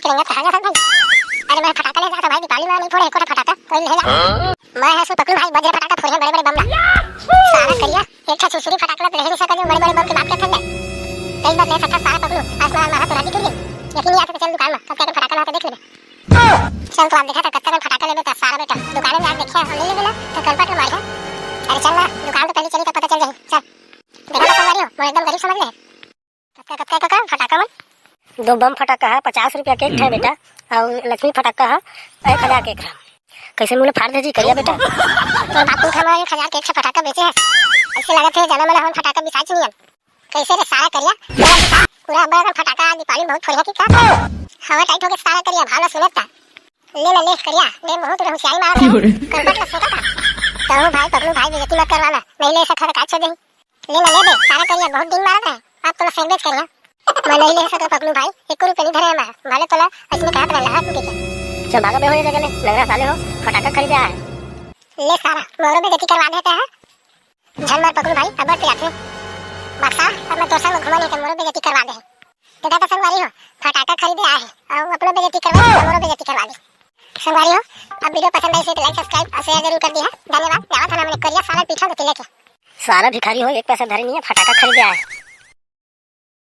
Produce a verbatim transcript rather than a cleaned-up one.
के रेंगत कहाँ जाथस भाई? अरे मैं फटाका ले जात हँव भाई, दीपावली में नहीं फोड़े एको ठा फटाका, कोई ले जा। मैं हँव सो पकलू भाई, बजरे फटाका फोड़े बड़े बड़े बम ला। सारा करिया, एक ठा छुरछुरी फटाका ला तो रहे नहीं सका, जो बड़े बड़े बम के बात करथन ले। कई बार ले सकथस सारा पकलू, आसमान में हाथ उड़ा दी तुरंत। यकीन नहीं आता तो चल दुकान में, कब क्या के फटाका ला के देख लेबे। चल तो आज देखा था कत्ता कन फटाका लेबे त सारा बेटा, दुकान में जाके देखिया, हम ले लेबे ना, तो कल पट मारिया। अरे चल ना, दुकान तो पहले चली तब पता चल जाही, चल। देखा था संगवारी हो, मोर एकदम गरीब समझ ले। कतका, कतका, कका, फटाका मन? दो बम फटाका है, पचास रुपया के एक ठा बेटा, अउ लक्ष्मी फटाका है, एक हजार के एक ठा। कैसे मुँह फाड़ दे जी, करिया बेटा। तोर बापू के हमर एक हजार के एक ठा फटाका बेचे है। ऐसे लगत है, जाना मना हमन फटाका बिसाच नहीं हन। कैसे रे सारा करिया? पूरा बड़ा फटाका आज दीपावली बहुत फोड़िया की का? हवा टाइट हो गए सारा करिया, भाव ना सुनत का? ले ना ले करिया, ले बहुत रे होशियारी मारत है। करपट ला फेंका था। कहूँ भाई, पकड़ू भाई, बेइज्जती मत करवाना, नहीं ले सकत का छोड़ दे। ले ना ले बे, सारा करिया बहुत दिन मारत है, अब तोला फेंक बेच करिया। मैं नहीं ले सका पकलू भाई, एको रुपया नहीं धरे मैं, भले तोला ऐसने कहत रहला, हाथ देखे। चल भागा बे हो ये जगह ले, लंगड़ा साले हो, फटाका खरीदे आए। ले सारा, मोरो बेइज्जती करवा देते हैं। झन मार पकलू भाई, अब पिलाथे। बक्सा, अब मैं तोर संग घुमा नहीं तो मोरो बेइज्जती करवा दे। तो दादा संगवारी हो, फटाका खरीदे आए हैं, और अपनो बेइज्जती करवा दे, मोरो बेइज्जती करवा दे। संगवारी हो, अब वीडियो पसंद आई से तो like, subscribe और share जरूर कर दिया। धन्यवाद। जावत हन हमने करिया सारा पीछा के लेके। सारा भिखारी हो, एक पैसा धरे नहीं है, फटाका खरीदे आए।